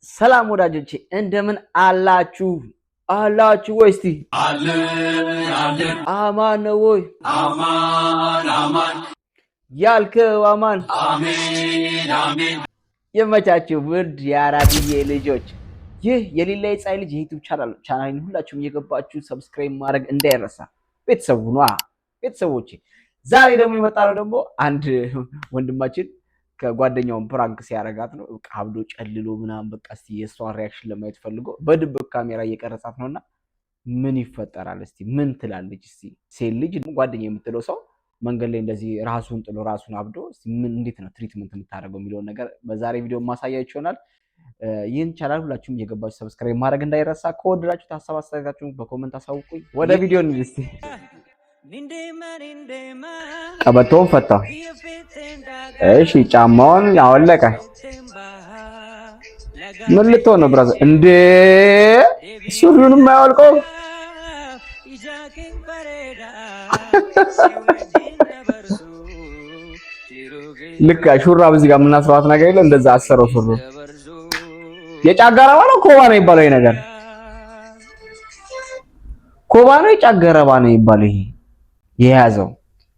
ሰላም ወዳጆቼ እንደምን አላችሁ? አላችሁ ወይ? እስቲ አማን ነው ወይ? አማን አማን ያልከው አማን አሜን አሜን። የመቻችሁ ውድ የአራድዬ ልጆች፣ ይህ የሌላ የፀሐይ ልጅ የ YouTube channel ነው። ቻናሌን ሁላችሁም እየገባችሁ subscribe ማድረግ እንዳይረሳ። ቤተሰቡ ኗ ቤተሰቦቼ፣ ዛሬ ደግሞ የመጣነው ደግሞ አንድ ወንድማችን ከጓደኛውን prank ሲያረጋት ነው። በቃ አብዶ ጨልሎ ምናምን በቃ እስቲ የእሷን reaction ለማየት ፈልጎ በድብቅ ካሜራ እየቀረጻት ነውና ምን ይፈጠራል? እስቲ ምን ትላለች? እስቲ ሴት ልጅ ጓደኛ የምትለው ሰው መንገድ ላይ እንደዚህ ራሱን ጥሎ ራሱን አብዶ እስቲ ምን እንዴት ነው treatment የምታደርገው የሚለውን ነገር በዛሬ ቪዲዮ ማሳያችሁ ይሆናል። ይህን ቻናል ሁላችሁም እየገባችሁ subscribe ማድረግ እንዳይረሳ። ከወደዳችሁት ሀሳብ አስተያየታችሁን በ comment አሳውቁኝ። ወደ ቪዲዮ እንሂድ እስቲ። ቀበቶውን ፈታ። እሺ ጫማውን አወለቀ። ምን ልትሆን ነው brother? እንዴ ሱሪውንም አያወልቀው። ልክ ሹራብ እዚህ ጋር የምናስረዋት ነገር የለ እንደዛ አሰረው። ሱሪ የጫገረባ ነው ኮባ ነው የሚባለው ይሄ ነገር ኮባ ነው የጫገረባ ነው የሚባለው ይሄ የያዘው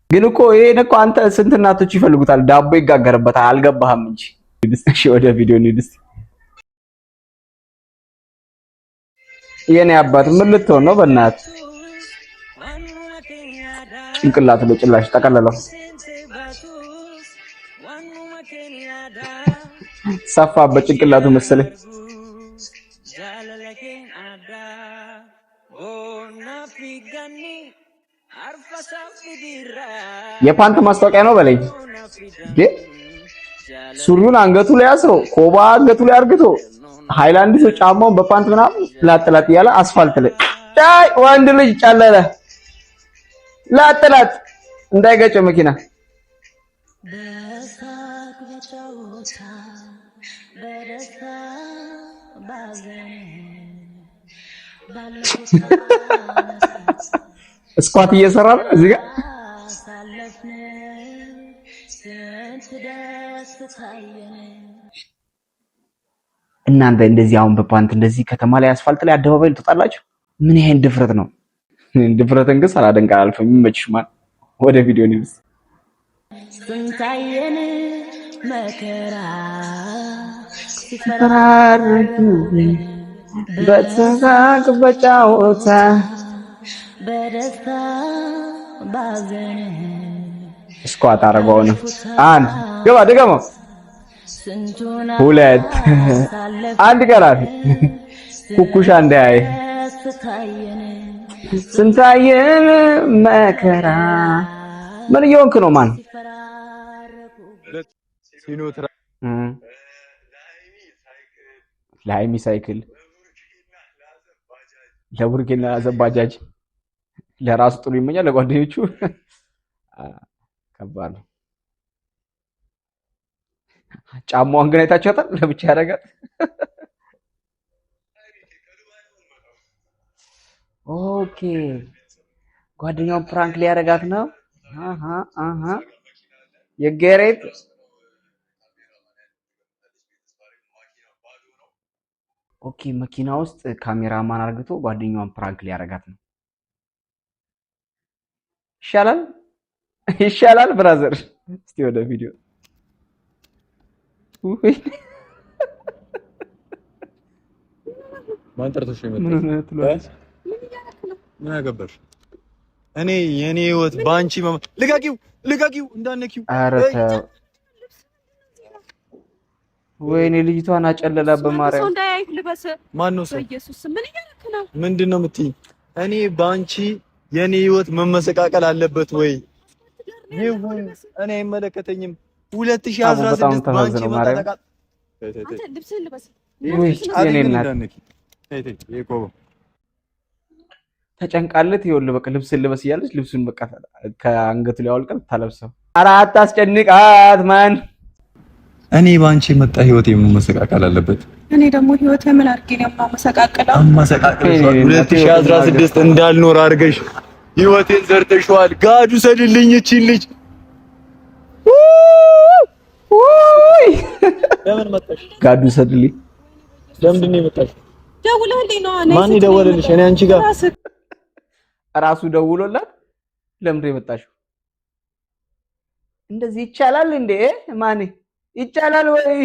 ግን እኮ ይሄን እኮ አንተ ስንት እናቶች ይፈልጉታል። ዳቦ ይጋገርበታል። አልገባህም እንጂ። እሺ ወደ ቪዲዮ እንሂድ እስኪ። የኔ አባት ምን ልትሆን ነው? በእናትህ ጭንቅላቱ ለጭላሽ ጠቀለለው። ሰፋበት ጭንቅላቱ መሰለኝ። የፓንት ማስታወቂያ ነው በለኝ። ሱሪውን አንገቱ ላይ አስሮ ኮባ አንገቱ ላይ አርግቶ ሃይላንድ ይዞ ጫማውን በፓንት ምናምን ላጥ ላጥ እያለ አስፋልት ላይ ጫይ ወንድ ልጅ ጨለለ። ላጥ ላጥ እንዳይገጨው መኪና። squat እየሰራ ነው እዚህ ጋር። እናንተ እንደዚህ አሁን በፓንት እንደዚህ ከተማ ላይ አስፋልት ላይ አደባባይ ልትወጣላችሁ? ምን ያህል ድፍረት ነው? ድፍረትን ግን ሳላደንቅ አላልፍም። የሚመችሽ ማን። ወደ ቪዲዮ ንብስ። ስንታየን መከራ በሳቅ በጫወታ በደስታ ባዘን squat አደረገው ነው። አንድ ግባ፣ ድገመው። ሁለት አንድ ይቀራል። ኩኩሻ እንዳያይ ስንታየን መከራ። ምን እየሆንክ ነው? ማን ለሃይሚ ሳይክል፣ ለቡርኬና ለአዘብ ባጃጅ፣ ለራሱ ጥሩ ይመኛል፣ ለጓደኞቹ ከባድ ነው። ጫማዋን ግን አይታችኋታል? ለብቻ ያደርጋል። okay ጓደኛውን prank ሊያደርጋት ነው። አሃ አሃ የገሬት okay መኪና ውስጥ ካሜራማን አርግቶ ጓደኛዋን prank ሊያደርጋት ነው። ይሻላል ይሻላል brother። እስቲ ወደ ቪዲዮ። ማን ጠርቶሽ ነው ምን የመጣው? ሆነህ ትለዋለች? ምን አገባሽ? እኔ የኔ ህይወት በአንቺ ልቀቂው፣ ልቀቂው፣ እንዳነኪው። ኧረ ተው። ወይኔ ልጅቷን አጨለላ በማርያም። ሰው እንዳያይህ ልበስ። ማን ነው ሰው? በኢየሱስ ምን እያደረክ ነው? ምንድን ነው የምትይኝ? እኔ በአንቺ የኔ ህይወት መመሰቃቀል አለበት ወይ? ይሁን፣ እኔ አይመለከተኝም። 2016 በጣም በአንቺ ተሳዝነው ማርያም። መጠቃ አንተ ልብስህን ልበስ። ውይ የኔ እናት እንዳነኪ። ተይ ተይ፣ ይሄ ኮባ ተጨንቃለት። ይኸውልህ በቃ ልብስን ልበስ እያለች ልብሱን በቃ ከአንገቱ ላይ አውልቀህ ታለብሰው። ኧረ አታስጨንቃት ማን። እኔ በአንቺ የመጣ ህይወት መመሰቃቀል አለበት። እኔ ደግሞ ህይወትህ ምን አድርጌ ነው የማመሰቃቅለው? አመሰቃቅለሽዋል። 2016 እንዳልኖር አድርገሽ ህይወቴን ዘርተሽዋል። ጋዱ ሰድልኝ እቺን ልጅ። ውይ ለምን መጣሽ? ጋዱ ሰድልኝ። ለምንድን ነው የመጣሽው? ደውለህልኝ ነው። ማን የደወለልሽ? እኔ አንቺ ጋር ራሱ ደውሎላት ለምንድን ነው የመጣሽው? እንደዚህ ይቻላል እንዴ? ማን ይቻላል ወይ?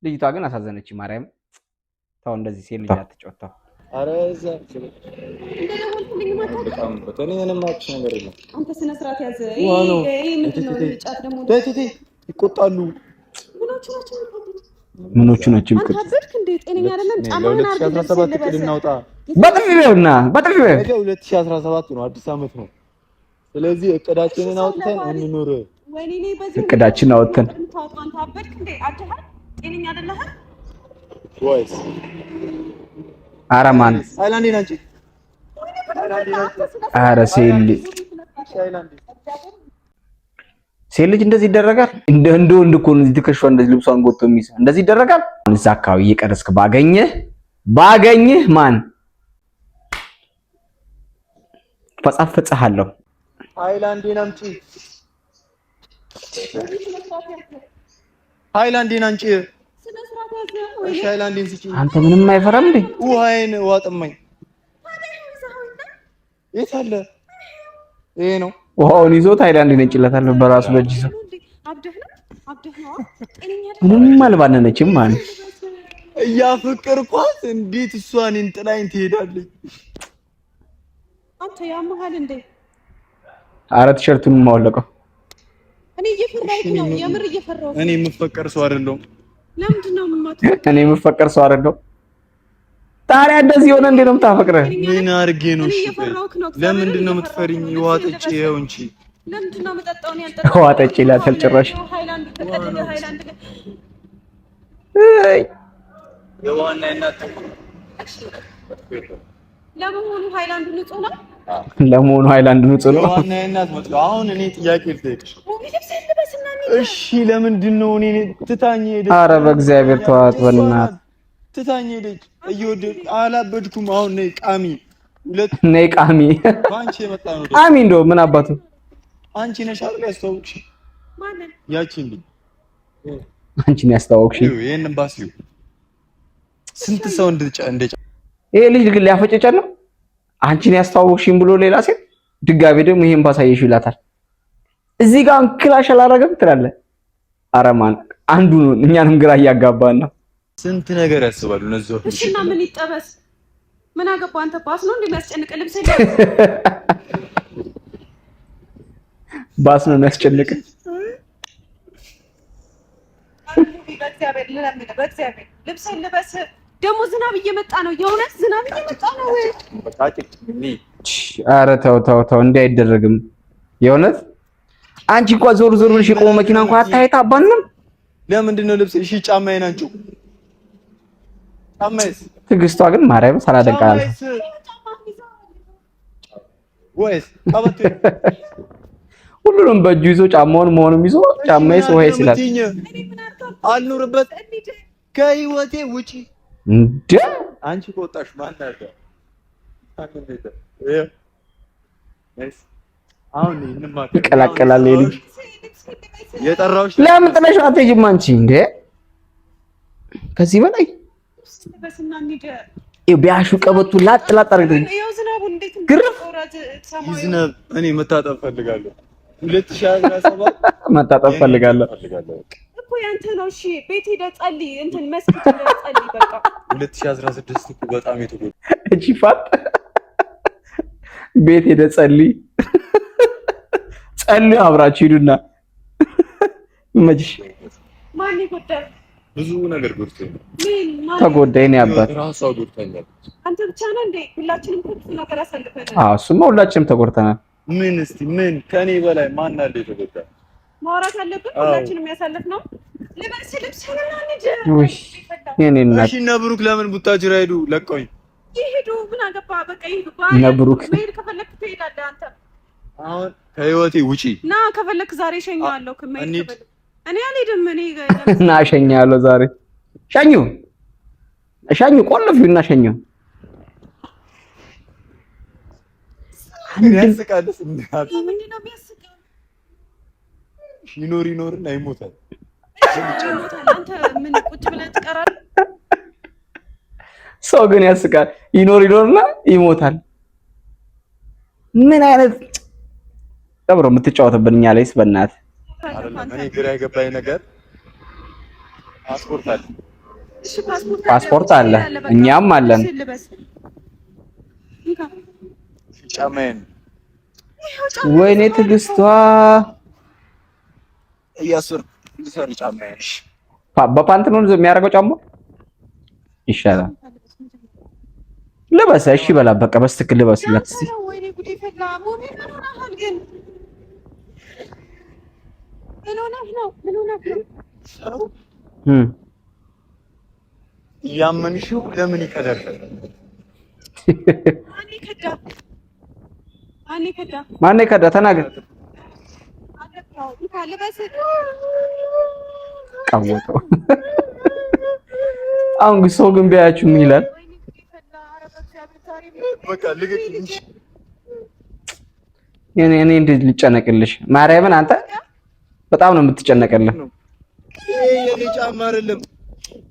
ልጅቷ ግን አሳዘነች። ማርያም ተው፣ እንደዚህ ሴት ልጅ አትጫወት። ኧረ እዛ በጣም እኔ ምንም አውቅሽ ነገር የለም። አንተ ስነ ስርዓት ያዝ። ውሃ ነው። ይሄ ምንድን ነው? ጫት ደግሞ ተይ ተይ ተይ፣ ይቆጣሉ። ምኖቹ ናቸው የሚቆጡት? ምኖቹ ናቸው አንተ የሚቆጡት? አበድክ እንዴ? ጤነኛ አይደለም። ጫማህን አድርገህ ለ2017 እቅድ እናውጣ። በጥፊ በይውና በጥፊ በይው። ነገ 2017 ነው፣ አዲስ ዓመት ነው። ስለዚህ እቅዳችንን አውጥተን እንኑር። ወይኔ እኔ በዚህ እቅዳችን አውጥተን የምታወጣው አንተ አበድክ እንዴ? አብደሃል? ጤነኛ አይደለህም። ወይስ ኧረ ማን ሃይላንዴን አንቺ ኧረ ሴት ልጅ እንደዚህ ይደረጋል? እንደ እንደ ወንድ እኮ ነው ትከሻዋ እንደዚህ ልብሷን ጎትቶ የሚይዝ እንደዚህ ይደረጋል? እዛ አካባቢ እየቀረስክ ባገኘህ ማን ፈጻፈጽሃለሁ። ሃይላንዴን አምጪ፣ ሃይላንዴን አምጪ። ስነ ስርዓት ያዝ። እሺ ሃይላንዴን ስጪኝ። አንተ ምንም አይፈራም እንዴ? ውሃዬን ውሃ ጠማኝ። የት አለ? ይሄ ነው። ውሃውን ይዞ ታይላንድ ይነጭለታል በራሱ በእጅ ይዞ። አብደህ ነው? አብደህ ነው? ጤነኛ አይደለህም። ምንም አልባነነችም ማለት እያፈቀርኳት እንዴት እሷ እኔን ጥላኝ ትሄዳለች? አንተ ያመሃል እንዴ? አረ ቲሸርቱን ማወለቀው። እኔ እየፈራሁት ነው፣ የምር እየፈራሁት። እኔ የምፈቀር ሰው አይደለሁም። ለምንድን ነው የማትፈቅረው? እኔ የምፈቀር ሰው አይደለሁም። ታዲያ እንደዚህ የሆነ እንዴ ነው የምታፈቅረህ? ምን አድርጌ ነው? እኔ እሺ እየፈራሁት ነው። ለምንድን ነው የምትፈሪኝ? ውሃ ጠጪ ይኸው እንጂ። ለምንድን ነው የምጠጣው? እኔ አልጠጣም። ውሃ ጠጪ ይላታል ጭራሽ። ሃይላንዱ ተቀደደ። ሃይላንድ አይ ለመሆኑ ሃይላንዱ ንጹህ ነው? ለመሆኑ ሃይላንድ ንጹህ ነው? የዋና የእናት መጥሎ አሁን እኔ ጥያቄ ልጠይቅሽ። ልብስህን ልበስና እንሂድ። እሺ ለምንድን ነው እኔ ትታኝ ሄደች? ኧረ በእግዚአብሔር ተዋት በእናትህ። ትታኝ ሄደች። እየወደድኩ አላበድኩም። አሁን ነይ ቃሚ። ሁለት ነይ ቃሚ በአንቺ የመጣ ነው። ቃሚ እንደው ምን አባቱ አንቺ ነሽ አይደል ያስተዋወቅሽ? ማንን? ያቺን ልጅ አንቺን ያስተዋወቅሽ። ይሄንን ባስ ይኸው ስንት ሰው እንደጫ እንደጫ ይሄ ልጅ ግን ሊያፈጨጨን ነው። አንቺን ያስተዋወቅሽኝ ብሎ ሌላ ሴት ድጋሚ ደግሞ ይሄን ባሳየሽ ይላታል። እዚህ ጋር clash አላረገም ትላለህ። ኧረ ማን አንዱ ነው እኛንም ግራ እያጋባን ነው። ስንት ነገር ያስባሉ እነዚህ። እሺ እና ምን ይጠበስ? ምን አገባ አንተ? ባስ ነው እንደሚያስጨንቅ ልብስ ባስ ነው የሚያስጨንቅ። በእግዚአብሔር ልለምንህ፣ በእግዚአብሔር ልብስህን ልበስ። ደግሞ ዝናብ እየመጣ ነው። የእውነት ዝናብ እየመጣ ነው። ኧረ ተው ተው ተው፣ እንዲህ አይደረግም። የእውነት አንቺ እንኳን ዞር ዞር ብለሽ የቆመ መኪና እንኳን አታይታ አባንም። ለምንድን ነው ልብስ? እሺ ጫማዬን አንቺው። ጫማዬስ? ትዕግስቷ ግን ማርያም ሳላደንቅ አላልፍም። ወይስ ቀበቶ? ሁሉንም በእጁ ይዞ ጫማውን መሆኑም ይዞ ጫማዬስ ወይስ ይላል። አልኑርበት ከህይወቴ ውጪ እንዴ አንቺ ከወጣሽ ማን አለ? አሁን ይቀላቀላል ይሄ ልጅ። የጠራሁሽ ለምን ጥለሽው አትሄጂም አንቺ? እንዴ ከዚህ በላይ ይኸው ቢያሹ ቀበቱ ላጥ ላጥ አድርገው ግርፍ ይዝነብ። እኔ መታጠብ ፈልጋለሁ። 2017 መታጠብ ፈልጋለሁ እኮ ያንተ ነው። እሺ ቤት ሄደህ ጸልይ፣ እንትን መስጊድ ሄደህ ጸልይ። በቃ 2016 እኮ በጣም የተጎዳ እቺ ፋጥ ቤት ሄደህ ጸልይ ጸልዩ፣ አብራችሁ ሂዱና ይመችሽ። ማን ይጎዳል? ብዙ ነገር ጎድቶኛል። ምን ማን ተጎዳ የኔ አባት። ራሷ ጎድታኛለች። አንተ ብቻ ነህ እንዴ? ሁላችንም እኮ ብዙ ነገር አሳልፈናል። አዎ እሱማ ሁላችንም ተጎድተናል። ምን እስቲ ምን ከኔ በላይ ማን አለ የተጎዳ? ማውራት አለብን። ሁላችንም ያሳለፍነው ልበስ ልብስህንና እንሂድ። ውይ የኔ እናት እሺ እነ ብሩክ ለምን ቡታጅራ ሄዱ? ለቀውኝ ይሄዱ። ምን አገባ? በቃ ይሄዱ። እነ ብሩክ መሄድ ከፈለክ ትሄዳለህ አንተ። አሁን ከህይወቴ ውጪ ና ከፈለክ ዛሬ እሸኘዋለሁ። ከመሄድ እንሂድ። ከፈለክ እኔ አልሄድም። እኔ እና እሸኛለሁ ዛሬ። ሸኙ ሸኙ፣ ቆልፊውና ሸኙ። ያስቃልስ ምንድን ነው የሚያስቀው? ይኖር ይኖርና ይሞታል። ይሞታል። አንተ ምን ቁጭ ብለህ ትቀራለህ? ሰው ግን ያስቃል። ይኖር ይኖርና ይሞታል። ምን አይነት ጠብሮ የምትጫወትብን እኛ ላይስ በእናትህ። አይደለም፣ እኔ ግራ የገባኝ ነገር ፓስፖርት አለ። እሺ ፓስፖርት ፓስፖርት አለ፣ በቃ። እኛም አለን። ልብስህን ልበስ። እንካ። ጫማዬን ይኸው ጫማ ወይኔ ልበስ። ትዕግስቷ። እያስር ልሰር ጫማዬን። እሺ። በፓንት ነው የሚያደርገው ጫማ ይሻላል። ልበስ፣ እሺ በላ በቃ በስትክክል ልበስላት እስኪ። ያንተ ነው። ወይኔ ጉዴ ፈላ። ሙቢ ምን ሆነሃል ግን? ምን ሆነህ ነው? ምን ሆነህ ነው? ሰው እም እያመንሽው ለምን ይከዳል? ማን ከዳ? ማን ከዳ? ማነው የከዳ? ተናገር። አለካው እንካ ልበስ። ቀወጠው። አሁን ግን ሰው ግን ቢያያችሁ ምን ይላል? ወይኔ ጉዴ ፈላ። ኧረ በእግዚአብሔር ዛሬ ምን በቃ ልቀቂኝ። እኔ እንዴት ልጨነቅልሽ? ማርያምን አንተ በጣም ነው የምትጨነቅልህ። ይሄ የኔ ጫማ አይደለም።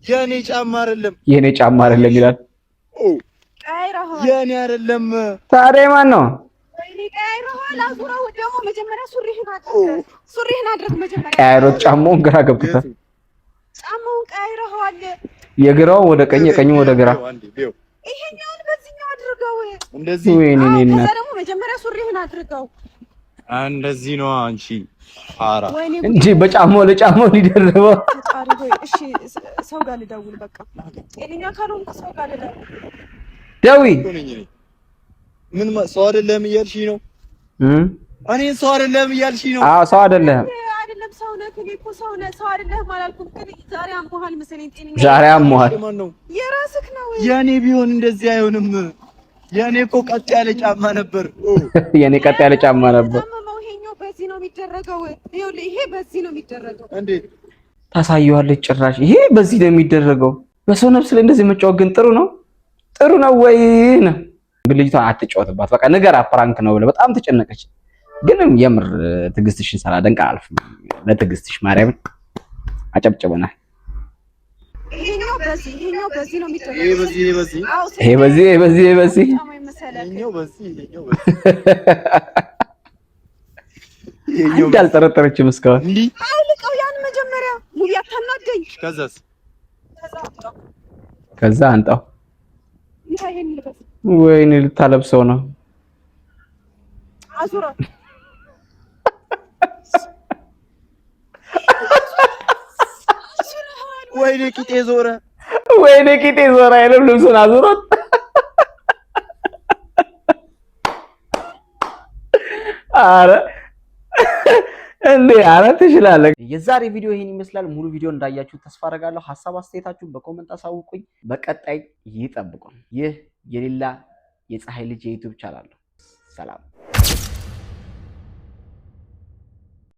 የኔ ጫማ አይደለም። የኔ ጫማ አይደለም ይላል። ኦ ቀያይረኸዋል። የኔ አይደለም። ታዲያ ማን ነው? ወይኔ ቀያይረኸዋል። አዙረው ደግሞ መጀመሪያ ሱሪህን አድርግ። ሱሪህን አድርግ መጀመሪያ። ቀያይሮት ጫማውን ግራ ገብቶታል። ጫማውን ቀያይረኸዋል። የግራው ወደ ቀኝ፣ የቀኙ ወደ ግራ። አንዴ ቢው ይሄኛውን በዚህኛው አድርገው። እንደዚህ ወይኔ እኔ አዎ፣ ከዛ እናት ደግሞ መጀመሪያ ሱሪህን አድርገው። እንደዚህ ነው አንቺ ፋራ። ወይኔ ጉዴ እንጂ በጫማው ለጫማው ሊደርበው። ፈጣሪ ሆይ። እሺ ሰው ጋር ልደውል። በቃ ጤነኛ ካልሆንኩ ሰው ጋር ልደውል። ደዊ እኮ ነኝ እኔ። ምን ሰው አይደለም እያልሽኝ ነው? እም እኔን ሰው አይደለም እያልሽኝ ነው? አዎ ሰው አይደለህም። አይደለም ሰው ነህ። እኔ እኮ ሰው ነህ፣ ሰው አይደለህም አላልኩም። ግን ዛሬ አሞሃል መሰለኝ። ጤነኛ ዛሬ አሞሃል። ማን ነው? የራስህ ነው። የኔ ቢሆን እንደዚህ አይሆንም። የኔ እኮ ቀጥ ያለ ጫማ ነበር። ኦ የኔ ቀጥ ያለ ጫማ ነበር። ታመመው። ይሄኛው በዚህ ነው የሚደረገው። ይኸውልህ ይሄ በዚህ ነው የሚደረገው። እንዴት ታሳየዋለች ጭራሽ። ይሄ በዚህ ነው የሚደረገው። በሰው ነፍስ ላይ እንደዚህ መጫወት ግን ጥሩ ነው? ጥሩ ነው ወይ ነው? ግን ልጅቷን አትጫወትባት። በቃ ነገር prank ነው ብለህ በጣም ተጨነቀች። ግን የምር ትዕግስትሽን ሳላደንቅ አላልፍም። ለትዕግስትሽ ማርያምን አጨብጭበናል። ይሄኛው በዚህ ይሄኛው በዚህ ነው የሚደረገው። ይሄ በዚህ ይሄ በዚህ አዎ ይሄ በዚህ ይሄ በዚህ ይሄ በዚህ ጫማ የመሰለህ ይሄኛው በዚህ ይሄኛው በዚህ ይሄኛው አንድ አልጠረጠረችም እስካሁን። እንዲህ አውልቀው ያን መጀመሪያ ሙቢ አታናደኝ። ከዛስ ከዛ አውጣው። ከዛ አንጣው። እንካ ይሄን ልበስ። ወይኔ ልታለብሰው ነው። አዙረው ወይኔ ቂጤ ዞረ። ወይኔ ቂጤ ዞረ አይልም፣ ልብሱን አዙሮት። አረ እንዴ! አረ ትችላለህ። የዛሬ ቪዲዮ ይሄን ይመስላል። ሙሉ ቪዲዮ እንዳያችሁ ተስፋ አደርጋለሁ። ሀሳብ አስተያየታችሁን በ comment አሳውቁኝ። በቀጣይ ይጠብቁን። ይህ የሌላ የፀሐይ ልጅ የ YouTube channel ነው። ሰላም።